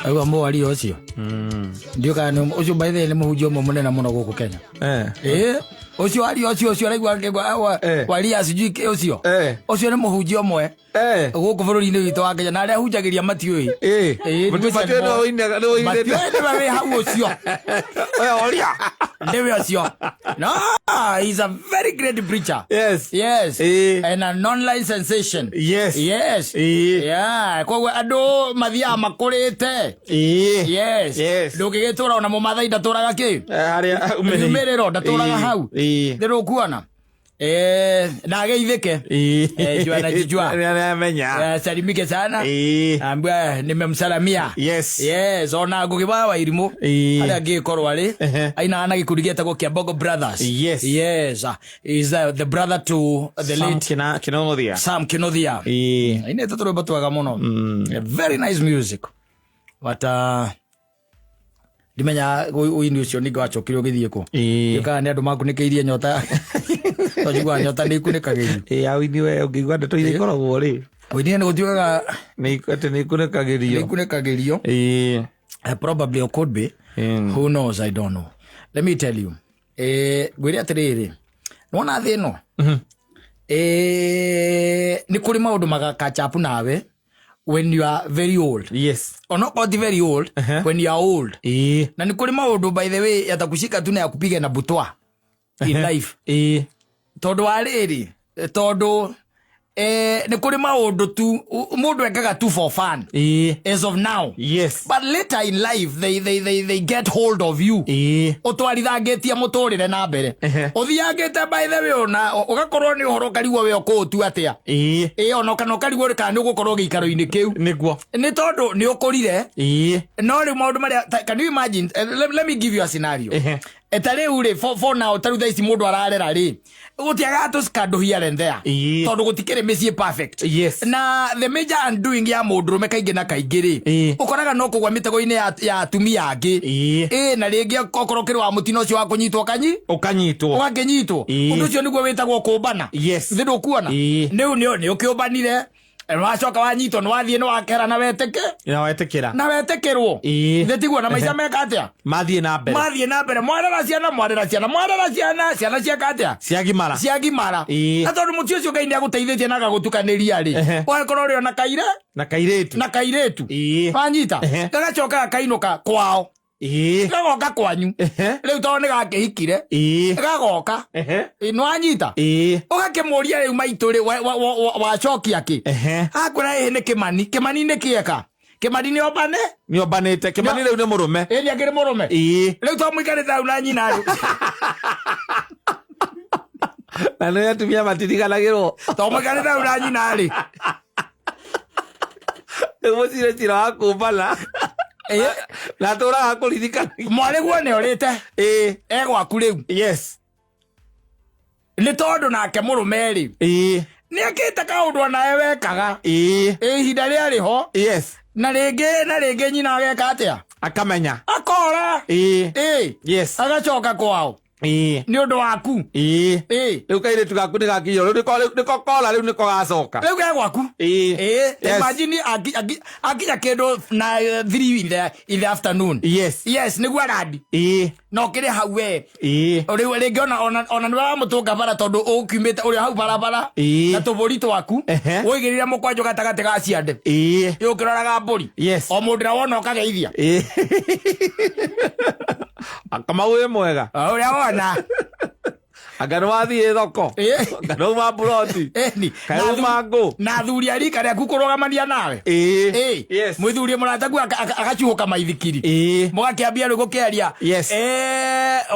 Aigua mũwaria ũcio. Ndiũ kana nĩ ũcio, by the way, nĩ mũhunjia ũmwe mũnene mũno gũkũ Kenya. Ĩ, ũcio waria ũcio ũraigua waria sijui ũcio. Ũcio nĩ mũhunjia ũmwe gũkũ bũrũri-inĩ witũ wa Kenya, na arĩa ahunjagĩria matiũĩ. Ĩ, Matiũĩ nĩ ũinĩte. Matiũĩ nĩwe wĩ hau ũcio. Oya, oria. Nĩwe ũcio. No, he's a very great preacher. Yes. And an online sensation. Yes. Yeah, koguo andũ mathiaga makũrĩte. Yes. Ndũngĩgĩtũra ona mũmathai ndatũraga kĩ? Harĩa umĩrĩire. Riumĩrĩro ndatũraga hau. Ndĩrũkuona. Na ageithĩke. Jua anajijua. Nĩamenya. Salimike sana. Ambia nimemsalamia. Yes, ona Ngugi wa Wairimu harĩa angĩgĩkorwo arĩ, ainaga na gĩkundi gĩetagwo kĩa Bongo Brothers. Yes, is the brother to the Sam late Kinothia. Sam Kinothia. Ainĩte tũrwĩmbo twega mũno. Very nice music. But ndimenya ũini ũcio ningĩ wacokire ũgĩthiĩ kũ. Kana nĩ andũ makunĩkĩirie nyota. Twanjiguaga nyota nĩ ikunĩkagĩrio. Ĩĩ, awini we ũngĩigua ndeto iria ikoragwo rĩ. Ũini nĩ gũtuĩkaga Atĩ nĩ ikunĩkagĩrio. Nĩ ikunĩkagĩrio. Probably or could be. Who knows? I don't know. Let me tell you. Ngwĩre atĩrĩrĩ, nĩwona thĩ ĩno, nĩ kũrĩ maũndũ magakachapu nawe when you are very old. Onokorwo ti very old, when you are old. Na nĩ kũrĩ maũndũ, by the way, yatakushika tu na yakupiga na butwa in life. Tondũ wa rĩrĩ, tondũ nĩ kũrĩ maũndũ tu mũndũ ekaga tu for fun as of now, but later in life they get hold of you. Ũtwarithangĩtie mũtũrĩre na mbere, ũthiangĩte, by the way, ona ũgakorwo nĩ ũhoro ũkarigwo we ũkũũtua atĩa. Ĩ, ona kana ũkarigwo kana nĩ ũgũkorwo gĩikaro-inĩ kĩu. Nĩ tondũ nĩ ũkũrire. No rĩu maũndũ marĩa can you imagine, let me give you a scenario. Ta rĩu rĩ, for now, ta rĩu thaa ici mũndũ ararera rĩ, gũtiagaga tũcikandũ here and there, tondũ gũtikĩrĩ mĩciĩ perfect. Na the major undoing ya mũndũrũme kaingĩ na kaingĩ rĩ, ũkoraga no kũgwa mĩtego-inĩ ya atumia angĩ. Ĩ, na rĩngĩ okorwo kĩrĩ wa mũtino ũcio wa kũnyitwo kanyi Ũkanyitwo. Ũgakĩnyitwo. Ũndũ ũcio nĩguo wĩtagwo kũmbana. Thĩ ndũkuona. Rĩu nĩ ũkĩũmbanire, wacoka wanyitwo, nĩ wathiĩ, nĩ wakera na wetĩke Na wetĩkĩra. Na wetĩkĩrwo. Thĩ tiguo na maica meka atĩa? Mathiĩ na mbere. Mathiĩ na mbere, mwarera ciana, mwarera ciana, mwarera ciana, ciana cieka atĩa? Ciagimara. Ciagimara. Na tondũ mũciĩ ũcio Ngai nĩ agũteithĩtie na agagũtukanĩria rĩ, ũgagĩkorwo ũrĩ ona kaire Na kairĩtu. Na kairĩtu. Wanyita? Gagacoka gakainũka kwao. Gagoka kwanyu. Rĩu tondũ nĩ gakĩhikire, gagoka. Nĩwanyita? Ũgakĩmũria, rĩu maitũ rĩ, wacokia kĩ? Akwĩra ĩĩ nĩ Kĩmani. Kĩmani nĩ kĩeka? Kĩmani nĩ ombane. Nĩ ombanĩte. Kĩmani rĩu nĩ mũrũme. Ĩ, nĩ akĩrĩ mũrũme. Rĩu to mũikarĩte hau na nyina rĩ. Na nĩ atumia matiriganagĩrwo. To mũikarĩte hau na nyina rĩ. Rĩu mũcire cira wa kũmbana. Na tũraga kũririkana. Mwarĩ guo nĩ orĩte. E gwaku rĩu. Nĩ tondũ nake mũrũme rĩ, nĩ ekĩte kaũndũ onawe wekaga. Ĩ, ihinda rĩarĩ ho. Na rĩngĩ nyina ageka atĩa? Akamenya. Akora. Ĩ. Agacoka kwao nĩ ũndũ waku. Ĩ. Rĩu kairĩtu gaku nĩ gakinyĩrwo rĩu, nĩko kora rĩu, nĩko gacoka. Rĩu ge gwaku. Ĩ. Imagine akinya kĩndũ na 3 in the afternoon. Yes, nĩguo arandi na ũkĩrĩ hau we. Rĩu rĩngĩ ona nĩwe wamũtũnga bara tondũ ũkiumĩte ũrĩ hau barabara na tũbũri twaku, ũigĩrĩire mũkwanjũ gatagatĩ ga ciande, ũkĩroraga mbũri. O mũndũ ũrĩa wona ũkageithia. Akamau wĩ mwega. O ũrĩa wona. Anga nĩ wathiĩ thoko? Anga nĩ uma mburoti? Ĩni. Kaĩ uma ngũ? Na athuri a rika rĩaku kũrũgamania nawe. Mwĩthurie mũrataku agacuhũka maithikiri. Mũgakĩambia rĩu gũkĩaria.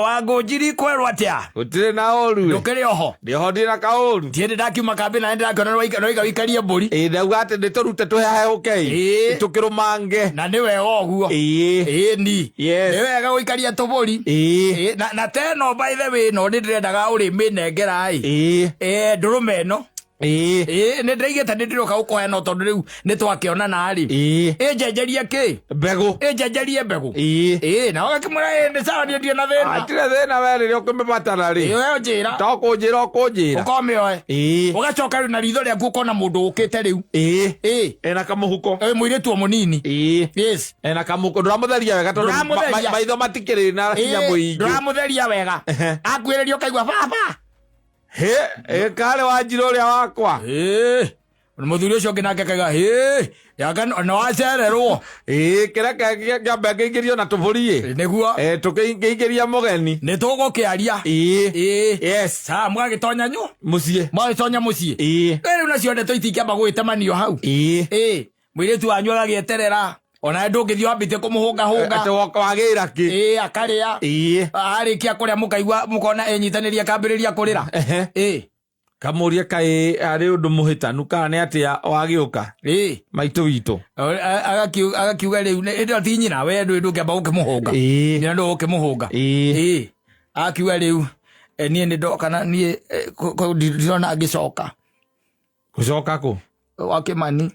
Wangũnjiri kwerwo atĩa? Gũtirĩ na ũru. Ndũkĩrĩ oho? Ndĩho, ndirĩ na kaũru. Ndiĩ ndakiuma kambĩ na nĩndĩrakĩona nĩwaiga wĩikarie mbũri. Ĩĩ, ndauga atĩ nĩ tũrute tũhehũkei. Tũkĩrũmange. Na nĩ wega ũguo. Ĩni. Nĩ wega gũikaria tũbũri. Ĩ, na teno, by the way, no nĩ ndĩrendaga ũrĩmĩnengera ĩ. Ndũrũme ĩno. Ĩĩ. Ĩĩ, nĩ ndĩraigĩte nĩ ndĩroka gũkũhoya no tondũ rĩu nĩ twakĩonana rĩ. Ĩĩ. Ĩnjenjerie kĩ? Mbegũ. Ĩnjenjerie mbegũ. Ĩĩ. Ĩĩ, na ũgakĩmwĩra ĩĩ nĩ sawa niĩ ndirĩ na thĩna. Hatirĩ thĩna we rĩrĩa ũkĩmĩbatara rĩ. Ĩĩ, we ũnjĩra. To kũnjĩra ũkũnjĩra. Ũkomĩoe. Ĩĩ. Ũgacoka rĩu na ritho rĩaku ũkona mũndũ ũkĩte rĩu. Ĩĩ. Ĩĩ. Ena kamũhuko. Ĩ mũirĩtu o mũnini. Ĩĩ. Yes. Ena kamũhuko. Ndũramũtheria wega tondũ Ndũramũtheria. maitho matikĩrĩ na hinya Ĩĩ, mũingĩ. ndũramũtheria wega. Ehe. Akuĩrĩria ũkaigua baba. Hĩ, ĩ karĩ wanjira ũrĩa wakwa. Ĩĩ. Mũthuri ũcio ũngĩ nake akaiga hĩ, yanga nĩ wacererwo. Ĩĩ, kĩreke kĩambe kĩingĩrio na tũbũri ĩ. Nĩguo. Eh, tũkĩingĩria mũgeni. Nĩ tũgũkĩaria. Ĩĩ. Ĩĩ. Yes. Sawa, mũgagĩtonya nyu. Mũciĩ. Mũgagĩtonya mũciĩ. Ĩĩ. Rĩu nacio ndeto itingĩamba gũgĩtemanio hau. Ĩĩ. Ĩĩ. Mũirĩtu wanyu agagĩeterera. Ona ndũngĩthiĩ wambĩtie kũmũhũngahũnga. Atĩ woka wagĩra kĩ. Ĩĩ, akarĩa. Ĩĩ. Arĩkia kũrĩa mũkaigua mũkona enyitanĩria akambĩrĩria kũrĩra. Ehe. Ĩĩ. Kamũria kaĩ harĩ ũndũ mũhĩtanu kana nĩ atĩa wagĩũka Ĩĩ. maitũ witũ. Agakiuga rĩu ĩndĩ ĩyo ti nyina we ndũĩ ndũngĩamba gũkĩmũhũnga. Ĩĩ. Nyina ndũĩ gũkĩmũhũnga. Ĩĩ. Ĩĩ. Akiuga rĩu niĩ nĩ ndoka na niĩ ndirona ngĩcoka Gũcoka kũ? wa Kĩmani.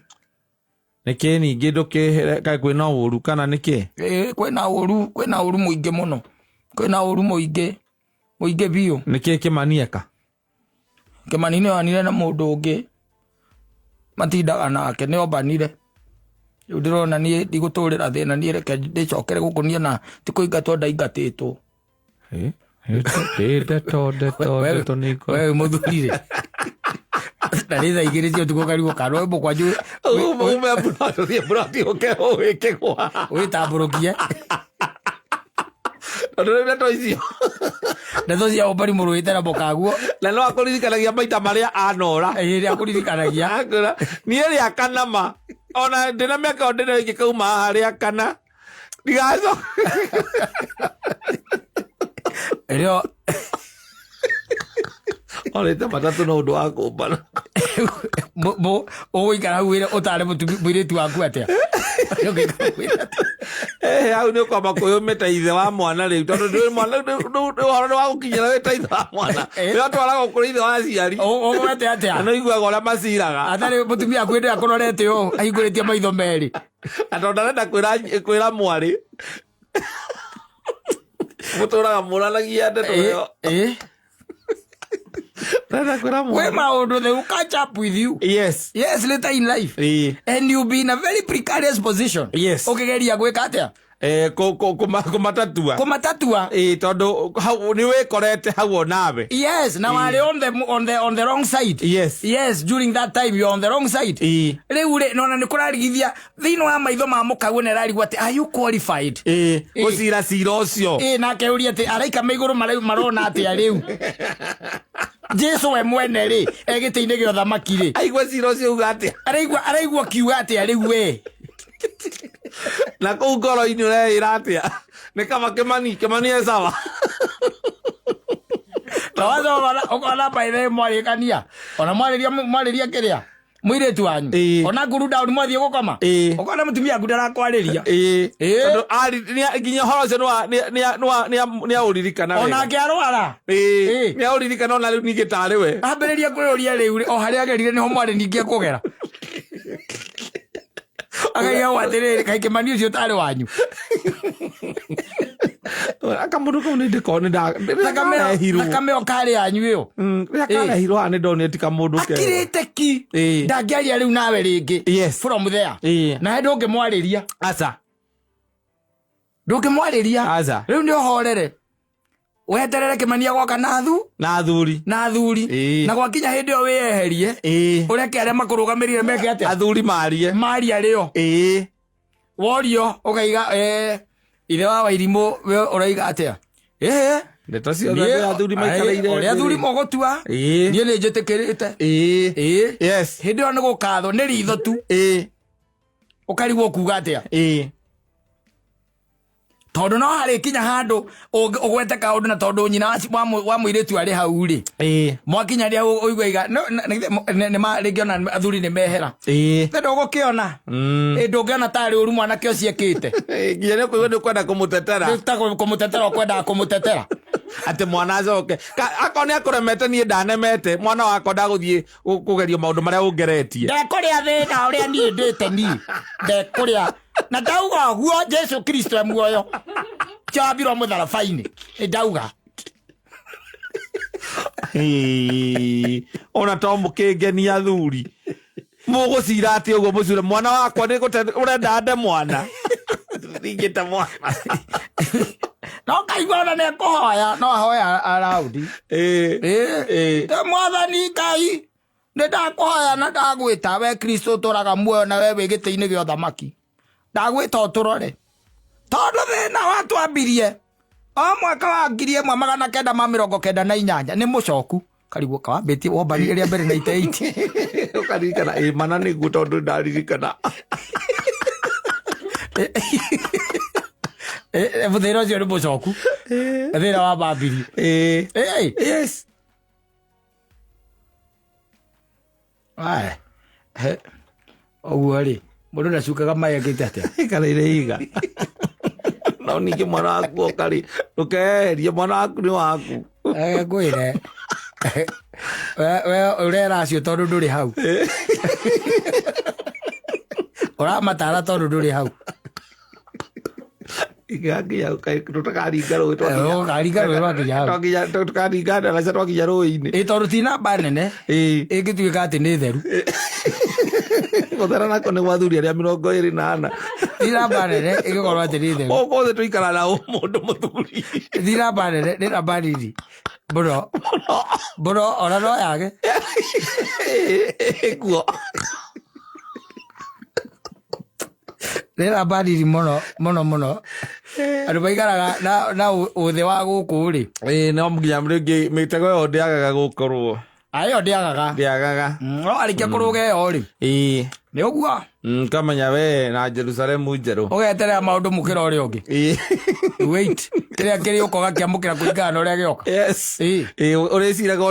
Nĩkĩ ningĩ ndũkĩhere kaĩ kwĩna ũru kana nĩkĩ? Ĩĩ, kwĩna ũru, kwĩna ũru mũingĩ mũno. Kwĩna ũru mũingĩ, mũingĩ biũ. Nĩkĩ Kĩmani eka? Kĩmani nĩ onire na mũndũ ũngĩ matindaga nake nĩ ombanire. Rĩu ndĩrona niĩ ndigũtũrĩra thĩna niĩ reke ndĩcokere gũkũ niĩ na ti kũingatwo ndaingatĩtwo. Ndeto ndeto ndeto nĩ We wĩ mũthuri rĩ. Na nĩ thaa igĩrĩ cia ũtukũ ũkarigwo kana wĩ mũkwanju Ume mburoti ũthiĩ mburoti ũke wĩkĩgwa. wĩtambũrũkie. Tondũ rĩu ndeto icio Ndeto cia ũmbani mũrũĩte na mũkaguo. na no akũririkanagia maita marĩa anora. Ĩrĩa akũririkanagia. Akwĩra, niĩ rĩa kana ma ona ndĩna mĩaka ĩyo ndĩnayo ingĩkauma haha rĩa kana ndigacoka. Ĩrĩa Orĩte matatũ no ũndũ wa kũmbana. Ũgũikara hau wĩre ũtare mũirĩtu waku atĩa? Ũngĩikara wĩre atĩa? Eh, hau nĩ ũkwamba kwĩyũmĩta ithe wa mwana rĩu tondũ ndũĩ mwana ũhoro nĩ wagũkinyĩra wĩ ta ithe wa mwana. Eh. Nĩ watwaragwo kũrĩ ithe wa aciari. Ũgwete Na atĩa? nĩ ũiguaga ũrĩa maciraga. Atarĩ mũtumia waku hĩndĩ ĩyo akũrorete ũũ ahingũrĩtie maitho merĩ. Na tondũ ndarenda kwĩra mwarĩ. Mũtũraga mũranagia ndeto ĩyo. Ĩĩ. Ndarenda kwĩra Kwĩ mwarĩ. maũndũ they will catch up with you. Yes. Yes, later in life. Ĩĩ. And you'll be in a very precarious position. Yes. Ũkĩgeria gwĩka atĩa? Eh, kũmatatua. Kũmatatua. Ĩĩ, tondũ hau nĩ wĩkorete hau onawe. Yes, na warĩ on the wrong side. Yes. Yes, during that time you are on the wrong side. Ĩĩ. Rĩu rĩ, nona nĩ kũrarigithia thĩinĩ wa maitho ma mũkau nĩ ararigwo atĩ are you qualified? Ĩĩ, Ĩĩ. gũcira cira ũcio. Ĩĩ, nake ũria atĩ araika me igũrũ marona atĩa rĩu? Jesu we mwene rĩ, e gĩtĩ-inĩ gĩa ũthamaki rĩ. Aigua cira ũcio uga atĩa? Araigua kiuga atĩa rĩu we? Na kũu ngoro-inĩ ũreĩra atĩa? Nĩ kaba Kĩmani, Kĩmani e sawa. Na waza ũkona by the way mwarĩkania. Ona mwarĩria kĩrĩa? Mũirĩtu wanyu. Ĩĩ. Ona nguru down mwathiĩ gũkoma. Ĩĩ. Ũkona mũtumia waku ndarakwarĩria. Ĩĩ. Ĩĩ. Tondũ nginya ũhoro ũcio nĩ aũririkana wega. Onake arwara. Ĩĩ. Ĩĩ. Nĩ aũririkana ona rĩu ningĩ tarĩ we. Ambĩrĩria kwĩyũria rĩu rĩ, o harĩa agerire nĩho mwarĩ ningĩ ekũgera. Akaiga ũũ atĩrĩrĩ, kaĩ Kĩmani ũcio ũtarĩ wanyu. Kamũndũ kau nĩ ndĩko nĩ ndarehirwo. Thakame ĩyo karĩ yanyu ĩyo. Rĩrĩa karehirwo haha nĩ ndonire ti kamũndũ kega. Akirĩte ki. Ĩĩ. Ndangĩaria rĩu nawe rĩngĩ. Yes. From there. Ĩĩ. Na ndũngĩmwarĩria. Aca. Ndũngĩmwarĩria. Aca. Rĩu nĩ ũhorere. Weterere Kĩmani agoka na thu Na athuri. na athuri. Ĩĩ. Na gwakinya hĩndĩ ĩyo wĩyeherie. Ĩĩ. Ũreke arĩa makũrũgamĩrĩire meke atĩa? Athuri marie. Maria rĩo. Ĩĩ. Worio ũkaiga ithe wa Wairimũ we ũraiga atĩa? Ĩĩ. Ndeto ciothe nĩ athuri maikareire. Ũrĩa athuri mũgũtua. Ĩĩ. Niĩ nĩ njĩtĩkĩrĩte. Ĩĩ. Ĩĩ. Yes. Hĩndĩ ĩyo nĩ gũkathwo nĩ ritho tu. Ĩĩ. Ũkarigwo kuga atĩa? Ĩĩ. Tondũ no harĩkinya handũ ũgwete kaũndũ na tondũ nyina wa mũirĩtu arĩ hau rĩ. Ĩĩ. Mwakinya rĩa ũigua iga rĩngĩ ona athuri nĩ mehera. Ĩĩ. Nĩ ndũgũkĩona. Ĩ ndũngĩona tarĩ ũru mwanake ũcio ekĩte. Nginya nĩ ũkũigua nĩ ũkwenda kũmũtetera. Nĩ ta kũmũtetera ũkwendaga kũmũtetera. Atä mwana acoke akorwo nä akåremete niä ndanemete mwana wakwa ndagå thiä kå gerio maå ndå marä a å ngeretie. Ndekũrĩa thĩna ũrĩa niĩ ndĩte niĩ ndekũrĩa na ndauga ũguo Jesu Kristo e muoyo kĩambirwo mũtharaba-inĩ nĩ ndauga. Ĩĩ, ona to må kä ngenia thuri må gå cira atä å guo må cure mwana wakwa nä å renda nde mwana ringä te mwana. No kaigua ona nĩ ekũhoya no ahoya araudi. Ĩĩ. Ĩĩ. Te mwathani Ngai nĩ ndakũhoya na ndagwĩta we Kristo ũtũraga muoyo na we wĩ gĩtĩ-inĩ gĩa ũthamaki ndagwĩta ũtũrore tondũ thĩna watwambirie o mwaka wa 1998 nĩ mũcoku karigwo kawambĩtie wombani ĩrĩa mbere 98. Å karirikana ä mana nä guo tondå ndaririkana. Thĩna ũcio nĩ mũcoku thĩna wa mambirie. Ĩĩ. Ĩĩ. Yes. Aya. He. Ũguo rĩ mũndũ ndacukaga maĩ ekĩte atĩa? Ikareire iga no ningä mwana waku okarä ndå keherie mwana waku nä waku. Ngwĩre we ũrera acio tondũ ndũrĩ hau ũramatara tondũ ndũrĩ hau. Igakinya tũtakaringa rũĩ. Ũkaringa rũĩ rwakinya hau. Tũkaringa ndaraca twakinya rũĩ-inĩ. Ĩ tondũ ti namba nene. Ĩĩ. Ĩngĩtuĩka atĩ nĩ theru. Gũthera nako nĩ gwa thuri arĩa 24. Ti namba nene ĩngĩkorwo atĩ nĩ theru. Ũmũthĩ tũikara na mũndũ mũthuri. Ti namba nene nĩ namba nini mũno mũno ona no yage. Ĩkuo. Nĩ namba nini mũno mũno mũno andũ maikaraga na ũthĩ wa gũkũ rĩ. Ĩĩ no nginya rĩngĩ mĩtego ĩyo ndĩagaga gũkorwo. Ĩyo ndĩagaga. Ndĩagaga. No arĩkia kũrũga ĩyo rĩ. Ĩĩ. Nĩ ũguo. Kamenya we na Jerusalemu njerũ. Ũgeterera maũndũ mũkĩra ũrĩa ũngĩ. Ĩĩ. Wait kĩrĩa kĩrĩũka ũgakĩamũkĩra kũringana na ũrĩa gĩoka. Yes. Ĩĩ. Ĩĩ ũrĩciraga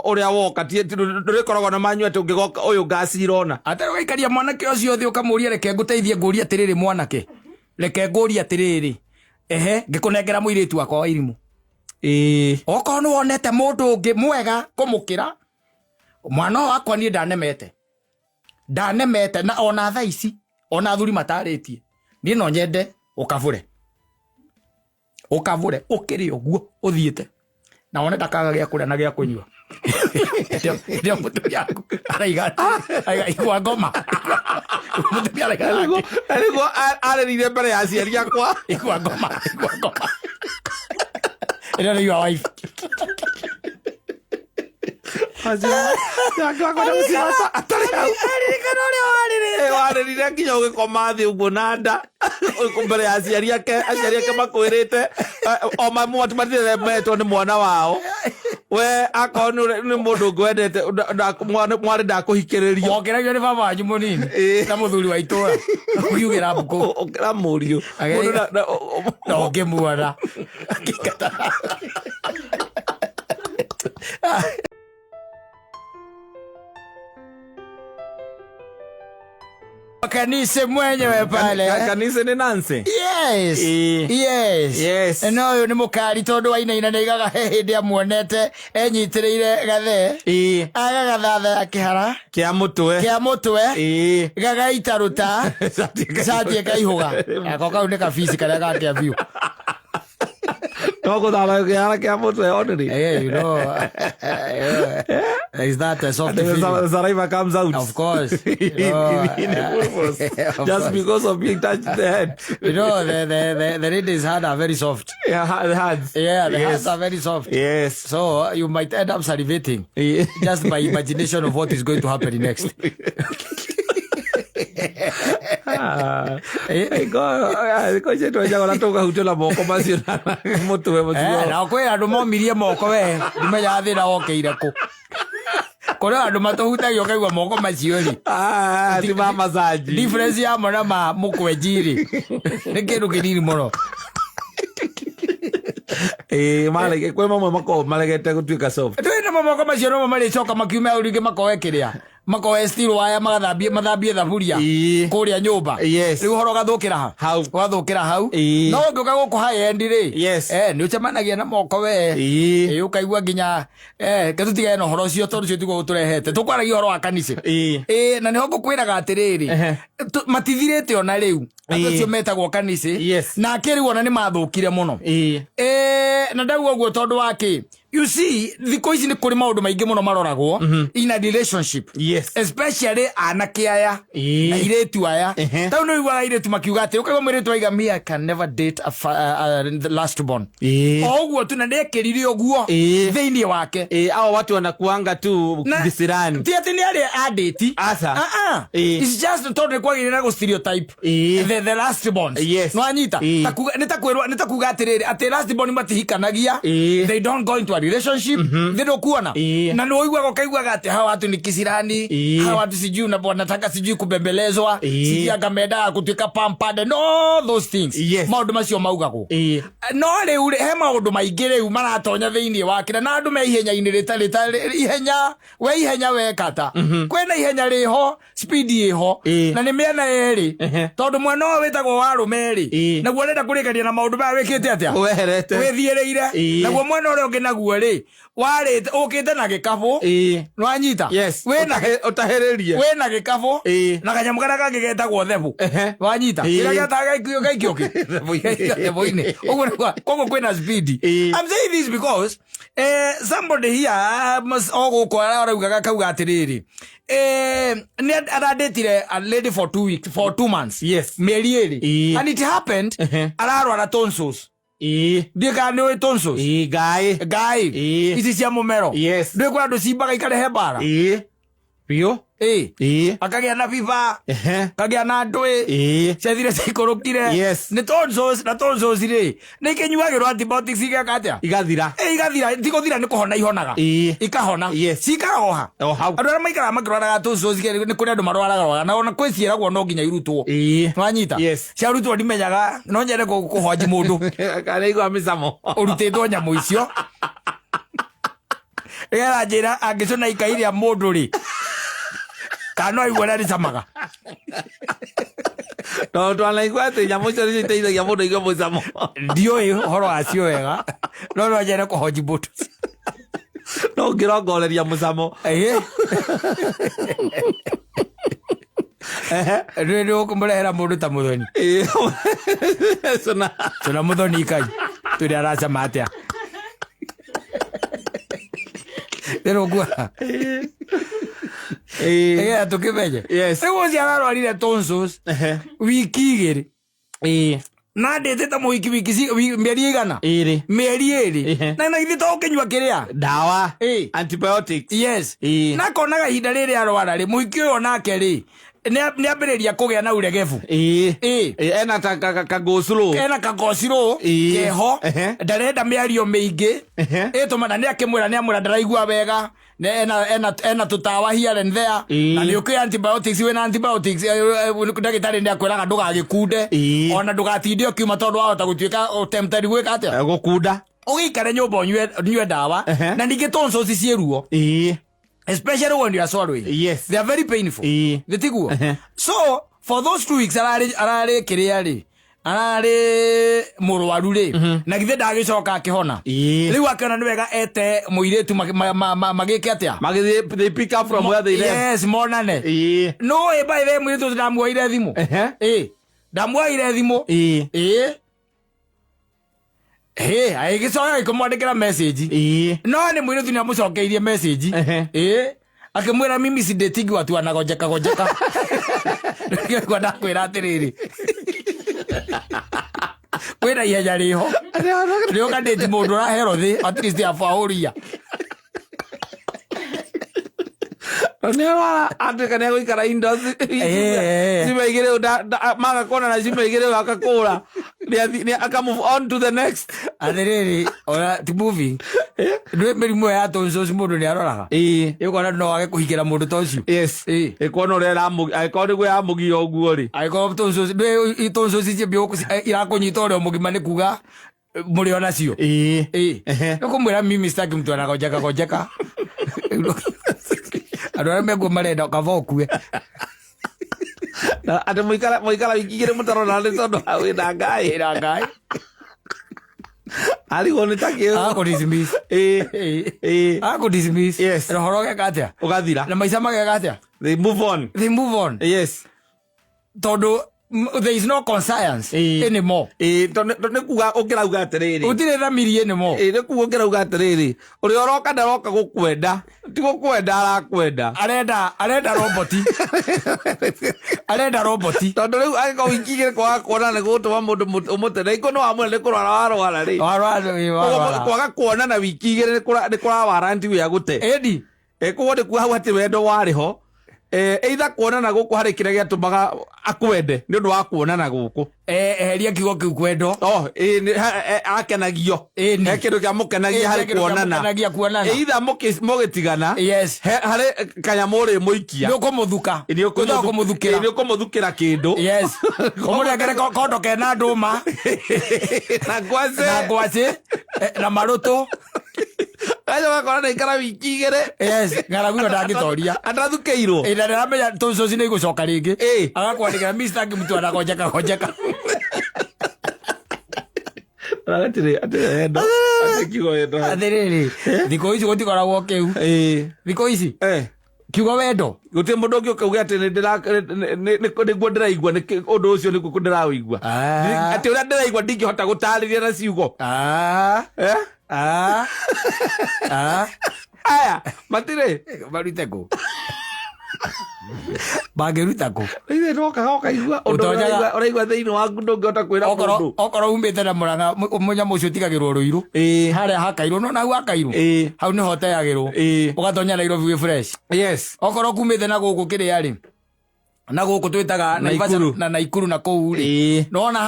ũrĩa woka ndũrĩkoragwo na manyu atĩ ũngĩgoka ũyũ ngacira ona. Atarĩ ũgaikaria mwanake ũcio thĩ ũkamũria reke ngũteithie ngũrie atĩrĩrĩ mwanake reke ngũrie atĩrĩrĩ ehe ngĩkũnengera mũirĩtu wakwa wa irimũ. Ĩĩ. Okorwo nĩ wonete mũndũ ũngĩ mwega kũmũkĩra mwana ũyũ wakwa niĩ ndanemete na ona thaa ici ona athuri matarĩtie niĩ no nyende ũkabũre ũkĩrĩ ũguo ũthiĩte na wone ndakaga gĩa kũrĩa na gĩa kũnyua. Ndio mũtumia waku araiga igua ngoma. Mũtumia araiga Nĩguo arĩrire mbere ya aciari akwa. Igua ngoma igua ngoma. Ĩno nĩ your wife. Aririkana ũrĩa warĩrĩte. Warĩrire nginya ũgĩkoma thĩ ũguo na nda mbere ya aciari ake makwĩrĩte o matirĩ metwo nĩ mwana wao we akorwo nĩ mũndũ ũngĩ wendete mwarĩ ndakũhikĩrĩrio. Wokĩragio nĩ baba wanyu mũnini na mũthuri wa itũra ũkiugĩra mbũkũ. Ũkĩra mũriũ na ũngĩmuona akĩingata. Kanise mwenyewe pale. Kanise nĩ Nancy. Yes. Ĩĩ. Yes. Yes. No ũyũ nĩ mũkari tondũ wainaina nĩ aigaga he hĩndĩ amuonete enyitĩrĩire gathe. Ĩĩ. Agagathaya kĩhara. Kĩa mũtwe. Kĩa mũtwe. Ĩĩ. Gagaita rũta. Cati ĩkaihũga. Ako kau nĩ kabici karĩa gakĩa biũ. No gũthamba kĩhara kĩa mũtwe only. Hey, you know, is that a soft The feeling? saliva comes out. Of course. You know, in a full force. Of Just course. because of being touched the head. You know, the lady's hands are very soft. Yeah, the hands. Yeah, the Yes. hands are very soft. Yes. So you might end up salivating just by imagination of what is going to happen next. Thikũ ici twenjaga na tũkahutio na moko macio na mũtwe mũcio. Na kwĩ andũ momirie moko we ndimenyaga thĩna wokĩire kũ. Kũrĩ andũ matũhutagia ũkaigua moko macio rĩ. Ti ma massage. Difference yamo na ma mũkwenji rĩ nĩ kĩndũ kĩnini mũno. Ĩĩ, kwĩ mamwe makoragwo maregete gũtuĩka soft. Twĩ namo moko macio nomo marĩcoka makiume hau rĩngĩ makoe kĩrĩa Makoe steel wire magathambie mathambie thaburia kũrĩa nyũmba. Rĩu ũhoro ũgathũkĩra ha? Hau. Ũgathũkĩra hau. No ũngĩũka gũkũ high end rĩ, nĩ ũcemanagia na moko we. Ĩ, ũkaigua nginya ke tũtigane na ũhoro ũcio, tondũ ũcio tiguo ũtũrehete. Tũkwaragia ũhoro wa kanitha. Ĩ, na nĩho ngũkwĩraga atĩrĩrĩ, matithirĩte ona rĩu andũ acio metagwo kanitha. Nake rĩu ona nĩ mathũkire mũno. Na ndauga ũguo tondũ wa kĩ? You see, thikũ ici nĩ kũrĩ maũndũ maingĩ mũno maroragwo in a relationship, especially anake aya na airĩtu aya. Tau nĩ ũiguaga airĩtu makiuga atĩ, ũkaigua mũirĩtu aiga, "Me, I can never date the last born." O ũguo tu, na nĩekĩrire ũguo thĩinĩ wake. Hao watu wanakuanga tu visirani. Ti atĩ nĩ arĩa andĩti. Aca. Ah, ah. It's just tondũ nĩ kwagĩrĩire na gũ stereotype the last borns. Nĩwanyita? Nĩ ta kuga atĩrĩrĩ, atĩ last born matihikanagia, they don't go into a relationship. Thĩ ndũkuona? Na nĩ ũiguaga, ũkaiguaga atĩ hawa watu ni kisirani, hawa watu sijui wanataka sijui kubembelezwa, sijui anga mendaga gũtuĩka pampered and all those things. Maũndũ macio maugagwo. No rĩu rĩ, he maũndũ maingĩ rĩu maratonya thĩinĩ wa kĩrĩa, na andũ me ihenya-inĩ rĩtarĩ ihenya we ihenya wekata kwĩna ihenya rĩho, speed ĩho. Na nĩ mĩena yerĩ, tondũ mwena ũyũ wĩtagwo wa arũme rĩ, naguo ũrenda kũrĩkania na maũndũ maya wĩkĩte atĩa? Weherete. Wĩthiĩrĩire. Naguo mwena ũrĩa ũngĩ naguo rĩ, warĩte ũkĩte na gĩkabũ. Nĩwanyita? Yes. Wĩna Ũtahĩrĩrie. Wĩna gĩkabũ na kanyamũ karĩa kangĩ getagwo thebũ. Wanyita? Kĩrĩa gĩataga gaikio gaikio kĩ thebũ-inĩ ũguo nĩguo. Koguo kwĩna speed. I'm saying this because somebody here o gũkũ araugaga kauga atĩrĩrĩ, nĩ arandĩtire a lady for 2 weeks, for 2 months, mĩeri 2, and it happened ararwara tonsils. Ndiĩ kana nĩ ũĩ tonsils. Ngai. Ngai. Ici cia mũmero. Ndũĩ kwĩ andũ cimbaga ikarehe mbara? Biũ. Akagĩa na fever, kagĩa na ndũĩ, ciathire ciikũrũkire. Nĩ tonsils. Na tonsils rĩ, nĩ ikĩnyuagĩrwo antibiotics, igeka atĩa? Igathira. Igathira. Ti gũthira, nĩ kũhona ihonaga. Ikahona. Cikaraga oha. O hau. Andũ arĩa maikaraga makĩrwaraga tonsils, nĩ kũrĩ andũ marwaraga, na ona kwĩ ciĩragwo no nginya irutwo. Wanyita? Yes. Ciarutwo ndimenyaga, no nyende kũhonji mũndũ Kana igua mĩcamo. Ũrutĩtwo nyamũ icio, nĩgetha njĩra angĩcũna ikai rĩa mũndũ rĩ, kana no aigue ũrĩa rĩcamaga. Tondũ twanaigua atĩ nyamũ icio nĩcio iteithagia mũndũ aigue mũcamo. Ndiũĩ ũhoro wacio wega, no no nyende kũhonji mũndũ. No ũngĩrongoreria mũcamo. Nĩ nĩ ũkũmũrehera mũndũ ta mũthoni. Cũna. Cũna mũthoni ikai tũrĩ aracama atĩa. Nĩrũkuona? Nĩgetha tũkĩmenye. Rĩu ũcio ararwarire tonsils wiki 2, na ndĩtĩte mũhiki wiki mĩeri igana? 2. Mĩeri 2. Na githĩ to ũkĩnyua kĩrĩa? Ndawa. Antibiotics. Yes. Na akonaga ihinda rĩrĩ arwara rĩ, mũhiki ũyũ onake rĩ, nĩ ambĩrĩria kũgĩa na uregebu. Ena ta kagũcurũ. Ena kagocirũ keho. Ndarenda mĩario mĩingĩ. Ĩtũma na nĩ akĩmwĩra, nĩ amwĩra ndaraigua wega. Ena tũtawa here and there. Na nĩ ũkĩ antibiotics, wĩna antibiotics, ndagĩtarĩ nĩ akwĩraga ndũgagĩkunde, ona ndũgatinde ũkiuma, tondũ wahota gũtuĩka tempted gwĩka atĩa? Gũkunda. Ũgĩikare nyũmba ũnyue ndawa. Na ningĩ tonsils ciĩ ruo, especially when you are swallowing. They are very painful. Nĩ tiguo? So for those 2 weeks ararĩ kĩrĩa rĩ, ararĩ mũrwaru rĩ, na githĩ ndagĩcoka akĩhona? Rĩu akĩona nĩ wega ete mũirĩtu magĩke atĩa? Magĩthiĩ, they pick up from where they left. Yes, monane. No ĩ, by the way, mũirĩtu ũcio ndamuoire thimũ. Ĩ, ndamuoire thimũ. Ĩ ĩ, agĩgĩcoka agĩkĩmwandĩkĩra message. No nĩ mũirĩtu nĩ amũcokeirie message. Ĩ, akĩmwĩra, "Mimi sidatingi watu wanagonjeka gonjeka." Ngĩigua ndakwĩra atĩrĩrĩ, kwĩna ihenya rĩho rĩũka ndĩti mũndũ ũrahero thĩ at least abaũria. Nĩ arwara atuĩka nĩ egũikara indoors ciumia 2, maga kuonana ciumia 2, akakũra. Nĩ aka move on to the next. Atĩrĩrĩ, ona ti moving, ndwĩ mĩrimũ ĩyo ya tonsils, mũndũ nĩ aroraga. Ĩũkona no wage kũhikĩra mũndũ ta ũcio. Ĩkuona ũrĩa angĩkorwo nĩguo yamũgia ũguo rĩ. Angĩkorwo tonsils, ndwĩ tonsils icio irakũnyita ũrĩa mũgima, nĩ kuga mũrĩ ona cio. Nĩkũmwĩra, "Mimi sitaki mtu anagonjeka gonjeka." Andũ arĩa mekuo marenda kaba ũkue. Na atĩ mũikara wiki igĩrĩ mũtarona nĩ tondũ wĩna ngai. Ĩra ngai. Arigwo nĩ ta kĩ. Agakũ dismiss. Ĩĩ. Ĩĩ. Agakũ dismiss. Yes. Na ũhoro ũgeka atĩa? Ũgathira. Na maica mageka atĩa? They move on. They move on. Yes. Tondũ there is no conscience Ĩĩ. anymore. Ĩĩ, tondũ nĩ kuga ũngĩrauga atĩrĩrĩ. Gũtirĩ thamiri anymore. Ĩĩ, nĩ kuga ũngĩrauga atĩrĩrĩ, ũrĩa ũroka ndaroka gũkwenda, ti gũkwenda arakwenda. Arenda roboti. Arenda roboti. Tondũ rĩu angĩkorwo wiki igĩrĩ kwaga kuonana nĩ gũgũtũma mũndũ ũmũte, na ikũ nĩ wamwĩra nĩ kũrwara warwara rĩ. Warwara, ĩĩ, warwara. Kwaga kuonana wiki igĩrĩ nĩ kũrawaranti wĩ agũte. Ĩni. Koguo nĩ kuga hau hatirĩ wendo warĩ ho. Either kuonana gũkũ harĩ kĩrĩa gĩatũmaga akwende nĩ ũndũ wa kuonana gũkũ. Eheria kiugo kĩu kwendo. Oh, ĩĩ, nĩ, akenagio. Ĩni. He kĩndũ kĩamũkenagia Ĩĩ, harĩ he kĩndũ kuonana. kĩamũkenagia kuonana. Either mũgĩtigana, Yes. he, harĩ kanyamũ ũrĩmũikia. Nĩ ũkũmũthuka. Ĩ, nĩ Ũthaa kũmũthukĩra. Ĩ, nĩ ũkũmũthukĩra kĩndũ. Yes. Ũmũnengere kondo kena ndũma. Na ngwacĩ. Na ngwacĩ, na marũtũ. Gacoka gakora nĩ aikara wiki igĩrĩ. Yes, ng'aragu ĩyo ndangĩtoria. Atathukĩirwo. Ĩ, na ndĩramenya tũcũci nĩ igũcoka rĩngĩ. Ĩ. Agakwandĩkĩra Mr. Ngĩmtu anagonjeka gonjeka. Atĩrĩ, atĩrĩ, wendo. Atĩrĩ, kiugo wendo. Atĩrĩrĩ, thikũ ici gũtikoragwo kĩu. Ĩ. Thikũ ici, Eh. kiugo wendo. Gũtirĩ mũndũ ũngĩ ũkauga atĩ nĩguo ndĩraigua, ũndũ ũcio nĩguo ndĩraũigua. Atĩ ũrĩa ndĩraigua ndingĩhota gũtarĩria na ciugo. Eh? Aya, matirĩ. Marute kũ? Mangĩruta kũ? Ithe ndokaga ũkaigua ũndũ Ũtonyaga- ũraigua thĩinĩ waku ndũngĩhota kwĩra mũndũ. Okorwo umĩte na Mũrang'a, mũnyamũ ũcio ũtigagĩrwo Rũirũ. Ĩĩ. Harĩa hakairwo, no na hau hakairwo. Ĩĩ. Hau nĩho ũteagĩrwo. Ĩĩ. Ũgatonya Nairobi wĩ fresh. Yes. Okorwo kumĩte na gũkũ kĩrĩa rĩ, na gũkũ twĩtaga Naivasha Naikuru. na Naikuru na kũu rĩ. Ĩĩ. Nĩwona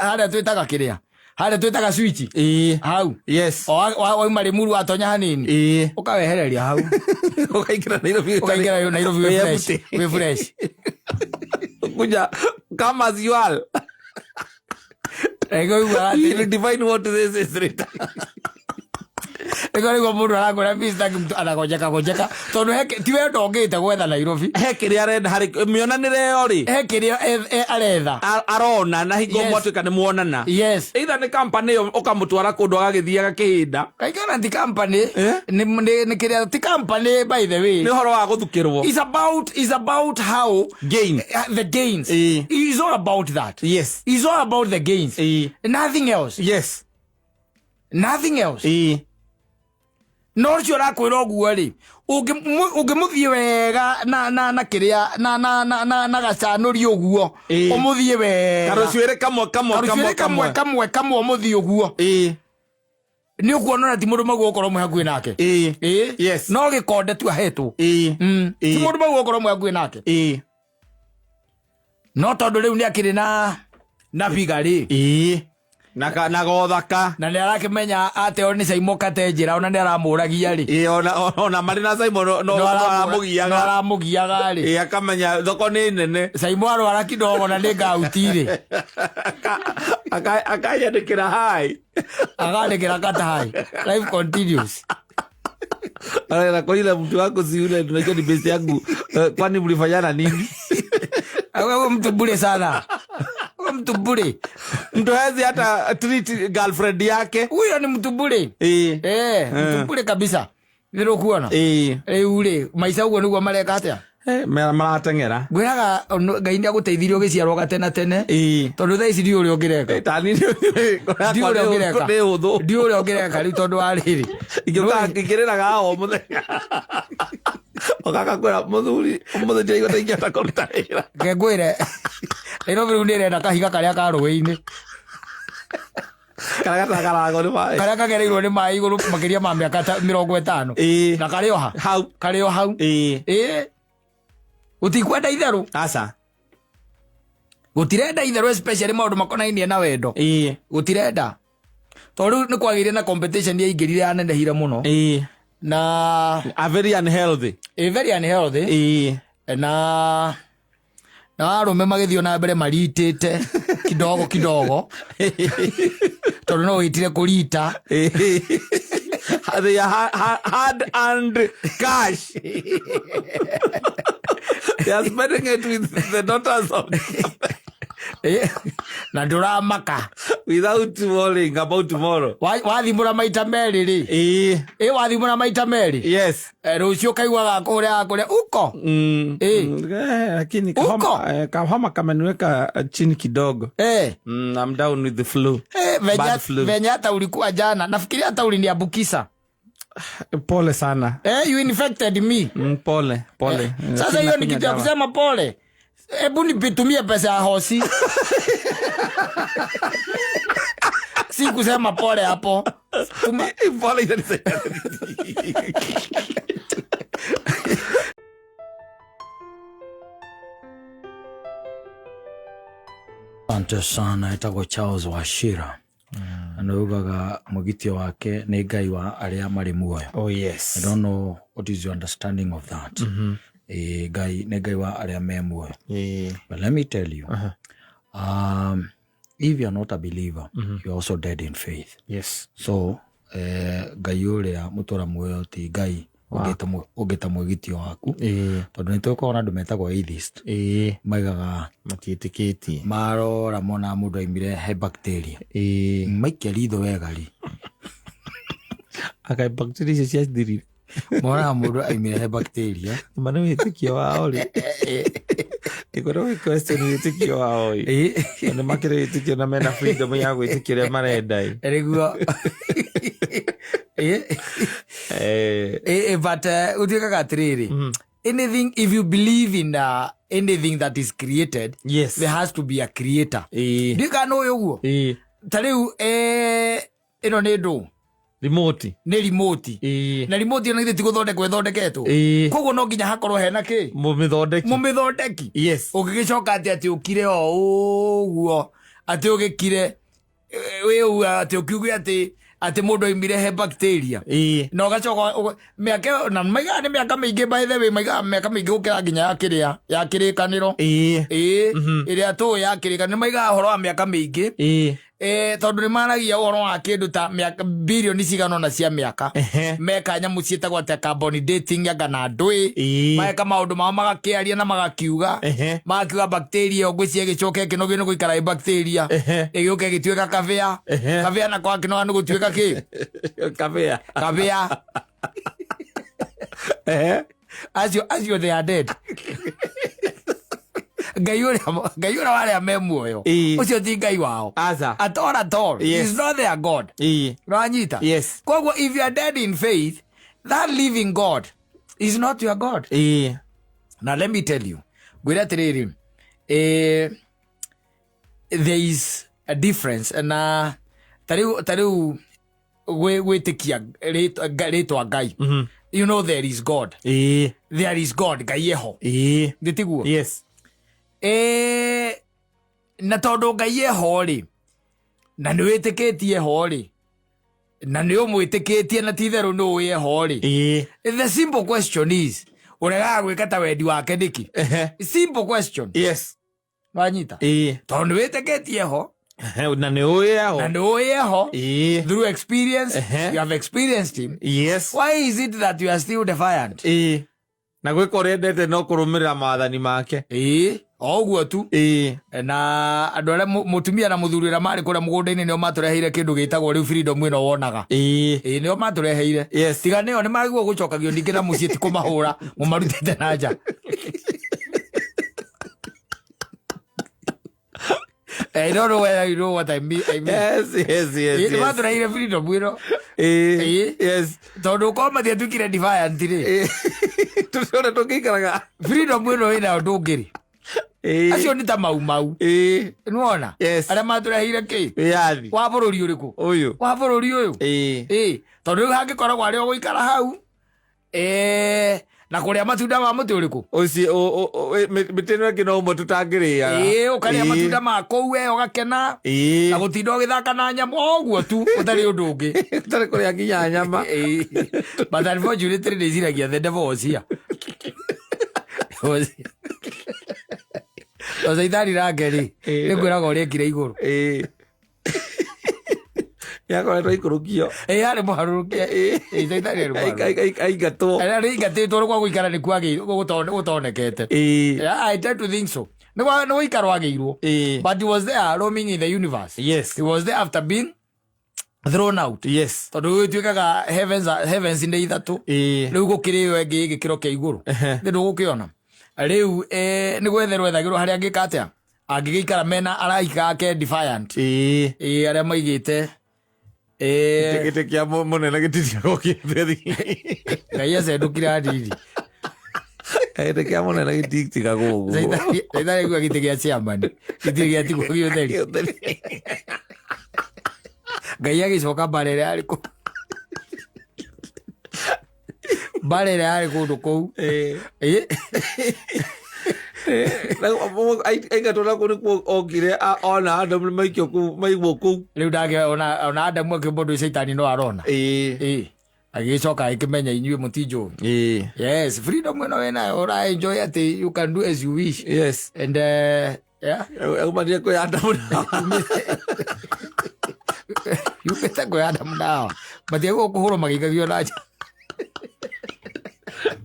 harĩa twĩtaga kĩrĩa? Harĩa twĩtaga switch. Ĩĩ. Hau. Yes. O wauma Limuru watonya hanini. Ĩĩ. Ũkawehereria hau. Ũkaingĩra Nairobi. Ũkaingĩra Nairobi wĩ Wĩ fresh. empty. Wĩ fresh. Kuja come as you are. Ego igua atĩ- You will define what this is later. Ego nĩguo mũndũ arakwĩra Mr. Kimtu anagonjeka gonjeka. Tondũ ti wendo ũngĩte gwetha Nairobi. He kĩrĩa arenda harĩ mĩonanĩre ĩyo rĩ. He kĩrĩa aretha. Arona na hingo Yes. mwatuĩka nĩ muonana. Yes. Either nĩ company ĩyo ũkamũtwara kũndũ agagĩthiĩ agakĩhĩnda. Kaingĩ ti company. Eh? Nĩ kĩrĩa ti company by the way. Nĩ ũhoro wa gũthukĩrwo. It's about how Gain. The gains. Eh. It's all about that. Yes. It's all about the gains. Eh. Nothing else. Yes. Nothing else. Eh. No ũcio ũrakwĩra ũguo rĩ, ũngĩmũthiĩ wega na kĩrĩa, na gacanũri ũguo, Ĩĩ. ũmũthiĩ wega. Karũcuĩrĩ kamwe, kamwe, Karũcuĩrĩ kamwe, kamwe, kamwe. kamwe, kamwe ũmũthiĩ ũguo. Ĩĩ. Nĩ ũkuona ona ti mũndũ maguo gũkorwo mwĩ hakuhĩ nake. Ĩĩ. Ĩĩ. Yes. No gĩkonde tu ahetwo. Ĩĩ. Ti Ĩĩ. mũndũ maguo gũkorwo mwĩ hakuhĩ nake. Ĩĩ. No tondũ rĩu nĩ akĩrĩ na biga rĩ. Ĩĩ. Na na gothaka. Na nĩ arakĩmenya atĩ o nĩ Simon Kate njĩra, ona nĩ aramũragia rĩ. Ĩĩ, ona marĩ na Simon No no aramũgiaga. aramũgiaga. No aramũgiaga rĩ. Ĩĩ, akamenya thoko nĩ nene. Simon arwara kidogo na nĩ ngauti rĩ. Akanyandĩkĩra hi. Akandĩkĩra kata hi. Life continues. Anaenda kwa ile mtu wako si yule tunajua ni best yangu. Kwani mlifanyana nini? Wewe mtu bure sana. Wewe mtu bure. Mtu hawezi hata treat girlfriend yake. Huyo ni mtu bure. Mtu bure kabisa. Nĩ ũkuona? Rĩu rĩ, maica ũguo nĩguo mareka atĩa? Marateng'era. Ngwĩraga, Ngai nĩ agũteithirie ũgĩciarwo gatene tene. Tondũ thaa ici ndiũĩ ũrĩa ũngĩreka. Ta ni Ndiũĩ ũrĩa ũngĩreka. Nĩ ũthũ. Ndiũĩ ũrĩa ũngĩreka rĩu tondũ wa rĩrĩ. Ingĩũka ngĩrĩraga o mũthenya. Ũgaka kwĩra mũthuri, ũmũthĩ ndiraigua ta ingĩhota kũruta wĩra. Reke ngwĩre, Nairobi rĩu nĩ ĩrenda kahiga karĩa ka rũĩ-inĩ. Karĩa gatakaragwo nĩ maĩ. Karĩa kagereirwo nĩ maĩ igũrũ makĩria ma mĩaka ta mĩrongo ĩtano. Na karĩ o ha? Hau. Karĩ o hau. Gũtikwenda itherũ. Aca. Gũtirenda itherũ especially maũndũ makonainie na wendo. Gũtirenda. Tondũ rĩu nĩ kwagĩire na competition yaingĩrire yanenehire mũno. Na A very unhealthy. A very unhealthy. Na arũme magĩthiĩ na mbere maritĩte kidogo kidogo. Tondũ no wĩtire kũrita. They are hard earned cash. They are spending it with the daughters of Na ndũramaka. Without worrying about tomorrow. Wathimũra maita merĩ rĩ. Ĩ wathimũra maita merĩ. Yes. Rũciũ kaiguaga kũrĩa kũrĩa uko. Lakini Uko? kahoma kameniweka chini kidogo. I'm down with the flu. Bad flu. Venye hata ulikuwa jana nafikiria hata uliniambukisa. Pole sana. You infected me. Pole, pole. Sasa hiyo ni kitu ya kusema pole. Hebu nipitumie pesa ya hosi. Si kusema pole hapo. Pole inanisaidia. Asante sana, etagwo Charles Wachira. Na ugaga mwĩgitio wake nĩ Ngai wa arĩa marĩ muoyo. Oh yes. I don't know what is your understanding of that. Ngai nĩ Ngai wa arĩa me muoyo. But let me tell you, if you are not a believer, you are also dead in faith. Yes. So, Ngai ũrĩa mũtũra muoyo ti Ngai ũngĩta mwĩgitio waku. Tondũ nĩ tũkoragwo na andũ metagwo atheist. Maigaga matiĩtĩkĩtie. Marora mona mũndũ aimire he bacteria. Maikia ritho wega rĩ. Aka bacteria icio ciathirire. Monaga mũndũ aimire he bacteria. Ma nĩ wĩtĩkio wao rĩ. Ĩkorwo wĩ question wĩtĩkio wao ĩ. Nĩ makĩrĩ wĩtĩkio na mena freedom ya gwĩtĩkia ũrĩa marenda ĩ. Nĩguo. But ũtuĩkaga atĩrĩrĩ, anything, if you believe in anything that is created, yes, there has to be a creator. Ndiũĩ kana nĩ ũĩ ũguo. Ta rĩu ĩno nĩ ndũ? Remote. Nĩ remote. Na remote ĩno githĩ ti gũthondekwo ĩthondeketwo. Koguo no nginya hakorwo hena kĩ? Mũmĩthondeki. Mũmĩthondeki. Yes. Ũngĩgĩcoka atĩ atĩ ũkire o ũguo, atĩ ũgĩkire wĩ ũguo, atĩ ũkiuge atĩ atĩ mũndũ aimire he bacteria. Na ũgacoka mĩaka na maigaga nĩ mĩaka mĩingĩ, by the way, maigaga mĩaka mĩingĩ gũkĩra nginya ya kĩrĩa ya kĩrĩkanĩro. Ĩrĩa tũĩ ya kĩrĩkanĩro nĩ maigaga ũhoro wa mĩaka mĩingĩ. Tondũ nĩ maragia ũhoro wa kĩndũ ta mĩaka bilioni cigana ũna cia mĩaka. Meka nyamũ ciĩtagwo atĩa carbon dating anga na ndũĩ. Mageka maũndũ mao magakĩaria na magakiuga. Magakiuga bacteria ĩyo ngwĩciria ĩgĩcoka ĩkĩnogio nĩ gũikara ĩ bacteria. Ĩgĩũka ĩgĩtuĩka kabĩa. Kabĩa nako gakĩnoga nĩ gũtuĩka kĩ? Kabĩa. Kabĩa. Acio they are dead. Ngai ũrĩa wa arĩa me muoyo. Ũcio ti Ngai wao. At all, at all. Yes. He's not their God. Nĩwanyita? Yes. Koguo if you are dead in faith, that living God is not your God. Now let me tell you. Ngwĩre atĩrĩrĩ, there is a difference na ta rĩu gwĩtĩkia rĩtwa Ngai. You know there is God. There is God. Ngai eho. Ndĩtiguo? Yes. Na tondũ Ngai eho rĩ, na nĩ wĩtĩkĩtie ho rĩ, na nĩ ũmwĩtĩkĩtie na ti itherũ nĩ ũĩ eho rĩ. The simple question is, ũregaga gwĩka ta wendi wake nĩkĩ? Simple question. Yes. Wanyita? Tondũ nĩ wĩtĩkĩtie ho. Na nĩ ũĩ eho. Na nĩ ũĩ eho. Through experience, you have experienced him. Yes. Why is it that you are still defiant? Na gwĩka ũrĩa endete no kũrũmĩrĩra maathani make. O ũguo tu. Na andũ arĩa mũtumia na mũthuri ũrĩa marĩ kũrĩa mũgũnda-inĩ nĩo matũreheire kĩndũ gĩtagwo rĩu freedom ĩno wonaga. Nĩo matũreheire. Yes. Tiga nĩo nĩ magĩrĩirwo gũcokagio ningĩ na mũciĩ ti kũmahũra mũmarutĩte na nja. I don't know whether you know what I mean. Yes, yes, yes. Nĩ matũreheire freedom ĩno. Yes. Tondũ korwo matiatuĩkire defiant rĩ. Tũcione tũngĩikaraga. Freedom ĩno ĩna ũndũ ũngĩ rĩ. Acio nĩ ta mau mau. Nĩwona? Yes. Arĩa matũreheire kĩ? Wĩyathi. Wa bũrũri ũrĩkũ? Ũyũ. Wa bũrũri ũyũ. Tondũ rĩu hangĩkoragwo arĩ o gũikara hau. Na kũrĩa matunda ma mũtĩ ũrĩkũ? Ũcio, mĩtĩ ĩno ĩngĩ no ũmwe tũtangĩrĩaga. Ũkarĩa matunda ma kũu we ũgakena. Na gũtinda ũgĩthaka na nyamũ o ũguo tu, ũtarĩ ũndũ ũngĩ. Ũtarĩ kũrĩa nginya nyama. But unfortunately ndĩciragia the devil was here. O Caitani nake rĩ, nĩ ngwĩraga ũrĩa ekire igũrũ. Yakoretwo aikũrũkio. Ĩ, arĩ mũharũrũkie. Ĩ, caitani arĩ mũharũrũkie. Aingatwo. Arĩ aingatĩtwo nĩ kwa gũikara nĩ kwagĩirwo gũtonekete. Yeah, I tend to think so. Nĩ gũikarwo agĩirwo. But he was there roaming in the universe. Yes. He was there after being thrown out. Yes. Tondũ gũgĩtuĩkaga heavens, heavens nĩ ithatũ. Rĩu gũkĩrĩ ĩyo ĩngĩ ĩ gĩkĩro kĩa igũrũ. Nĩ ndũgũkĩona. Rĩu nĩ gwetherwo ethagĩrwo harĩa angĩka atĩa? Angĩgĩikara mena araika ake defiant. Ĩ, arĩa maigĩte Gĩtĩ kĩa mũnene gĩtitiagwo kĩtheri. Ngai acendũkire hanini. Gĩtĩ kĩa mũnene gĩtitigagwo ũguo. Caitani aigua gĩtĩ gĩa chairman gĩtirĩ gĩatigwo gĩũtheri. Ngai agĩcoka mbara ĩrĩa yarĩ kũ mbara ĩrĩa yarĩ kũndũ kũu. Ĩ, Aingatwo na kũu nĩkuo okire ona Adamu nĩ maikio kũu maigwo kũu. Rĩu ndake ona Adamu akĩũmba ũndũ caitani no arona. Ĩ, agĩcoka agĩkĩmenya inyuĩ mũtinjũĩ. Yes, freedom ĩno wĩnayo ũra enjoy atĩ you can do as you wish. Yes. And yeah. Aumanire kwĩ Adamu na Yumĩte kwĩ Adamu na Hawa. Matiagĩrĩirwo kũhũrwo magĩikagio na nja.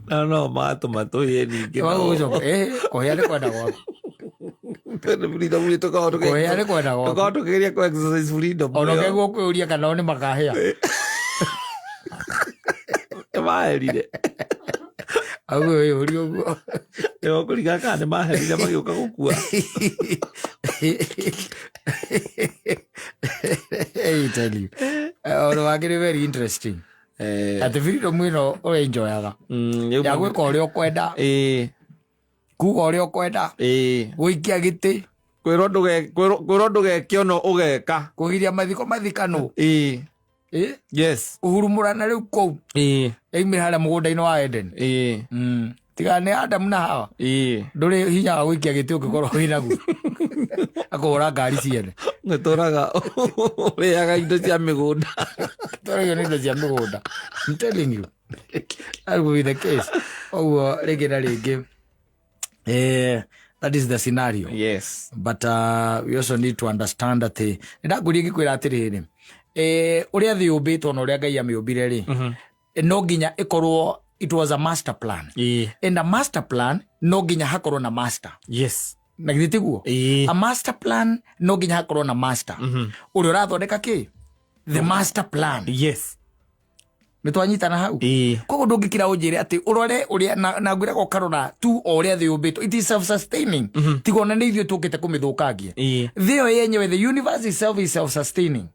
No no matũma tũhĩe ningĩ. Wagũcoka, kũhĩa nĩ kwenda gwaku. Freedom nĩ tũkoragwo Kũhĩa nĩ kwenda gwaku. Tũkoragwo tũkĩgeria kũ exercise freedom. Ona ũkĩigua kwĩyũria kana o nĩ makahĩa. Nĩ maherire. Aguo wĩyũrie ũguo. Nĩ ũkũringa kana nĩ maherire magĩũka gũkua. I tell you. Ũndũ wake nĩ very interesting. Atĩ freedom ĩno ũrenjoyaga. Ya gwĩka ũrĩa ũkwenda, kuga ũrĩa ũkwenda, gũikia gĩtĩ, Kwĩrwo ndũgeke ono ũgeka. Kũgiria mathiko mathikanwo. Yes. Kũhurumũrana rĩu kũu. Yaumire harĩa mũgũnda-inĩ wa Eden. Tiga nĩ Adamu na Hawa. Ndũrĩ hinya wa gũikia gĩtĩ ũngĩkorwo wĩ naguo. Akũhũra ngari ciene. Ũtũraga ũrĩaga indo cia mĩgũnda. Tũragio nĩ indo cia mĩgũnda. I'm telling you. That will be the case. Ũguo rĩngĩ na rĩngĩ. That is the scenario. Yes. But we also need to understand atĩ nĩ ndakũria ngĩkwĩra atĩrĩrĩ, ũrĩa thĩ yũmbĩtwo na ũrĩa Ngai amĩũmbire rĩ, no nginya ĩkorwo it was a master plan. And a master plan no nginya hakorwo na master. Yes. Na githĩ tiguo? A master plan no nginya hakorwo na master. Ũrĩa ũrathondeka kĩ? The master plan. Yes. Nĩ twanyitana hau. Koguo ndũngĩkira ũnjĩre atĩ ũrore ũrĩa na ngwĩraga ũkarora tu o ũrĩa thĩ yũmbĩtwo. It is self-sustaining. Tiga ona nĩ ithuĩ tũkĩte kũmĩthũkangia. Thĩ ĩyo yenyewe, the universe itself is self-sustaining.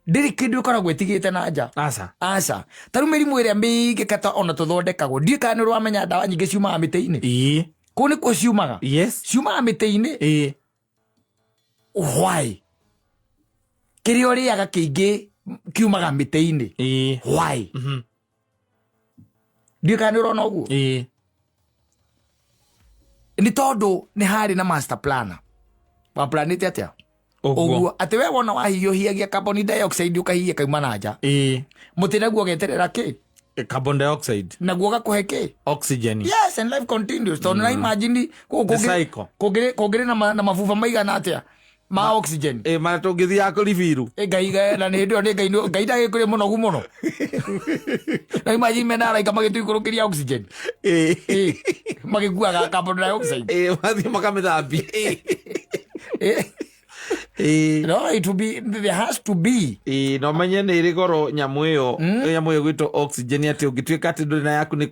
Ndĩrĩ kĩndũ ĩkoragwo ĩtigĩte na nja. Aca. Aca. Ta rĩu mĩrimũ ĩrĩa mĩingĩ kata ona tũthondekagwo. Ndiũĩ kana nĩ ũramenya ndawa nyingĩ ciumaga mĩtĩ-inĩ. Kũu nĩkuo ciumaga. Yes. Ciumaga mĩtĩ-inĩ. Why? Kĩrĩa ũrĩaga kĩingĩ kiumaga mĩtĩ-inĩ. Why? Ndiũĩ kana nĩ ũrona ũguo. Nĩ tondũ nĩ harĩ na master planner. Wa planĩte atĩa? Ũguo. Ũguo. Atĩ we wona wahiũhiagia carbon dioxide ũkahihia kauma na nja. Mũtĩ naguo ũgeterera kĩ? Carbon dioxide. Naguo ũgakũhe kĩ? Oxygen. Yes, and life continues. Tondũ na imagine The cycle. kũngĩrĩ na mabuba maigana atĩa ma oxygen. Marĩa tũngĩthiaga kũribiru. Ngai, na nĩ hĩndĩ ĩyo nĩ Ngai, Ngai ndagĩkũrĩ mũnogu mũno. Na imagine mena araika magĩtũikũrũkĩria oxygen. Magĩkuaga carbon dioxide. Mathiĩ makamĩthambia. No, it will be, there has to be. No menye nĩ ĩrĩ goro nyamũ ĩyo, nyamũ ĩyo ĩgwĩtwo oxygen atĩ ũngĩtuĩka atĩ ndũrĩ na yaku nĩ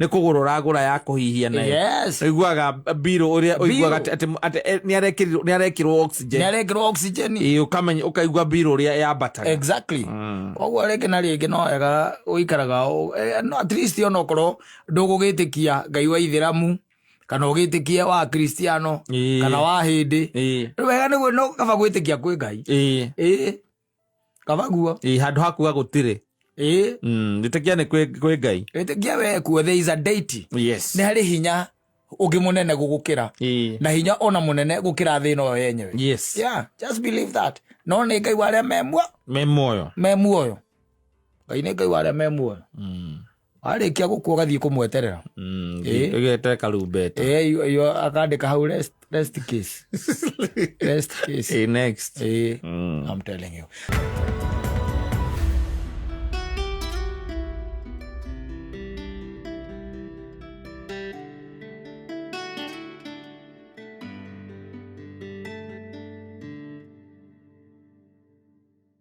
kũgũra ũragũra ya kũhihia nayo. Yes. Ũiguaga mbirũ ũrĩa ũiguaga Mbirũ. atĩ nĩ arekĩrwo oxygen. Nĩ arekĩrwo oxygen. Ũkamenya, ũkaigua mbirũ ũrĩa yambataga. Exactly. Koguo rĩngĩ na rĩngĩ no wega ũikaraga no at least onokorwo ndũgũgĩtĩkia Ngai wa Ithĩramu kana ũgĩtĩkie wa Kristiano kana wa Hĩndĩ. Wega nĩguo no kaba gwĩtĩkia kwĩ Ngai. Kaba guo. Handũ ha kuga gũtirĩ. Gwĩtĩkia nĩ kwĩ Ngai. Gwĩtĩkia we kuo, there is a deity. Yes. Nĩ harĩ hinya ũngĩ mũnene gũgũkĩra. Na hinya ona mũnene gũkĩra thĩ ĩno yenyewe. Yes. Yeah, just believe that. No nĩ Ngai wa arĩa me Me muoyo. Me muoyo. Ngai nĩ Ngai wa arĩa me muoyo. Warĩkia gũkua ũgathiĩ kũmweterera. Ĩgete karumbeta. Ĩĩ, akandĩka hau rest case, rest case. Ĩ, next. Ĩĩ, I'm telling you.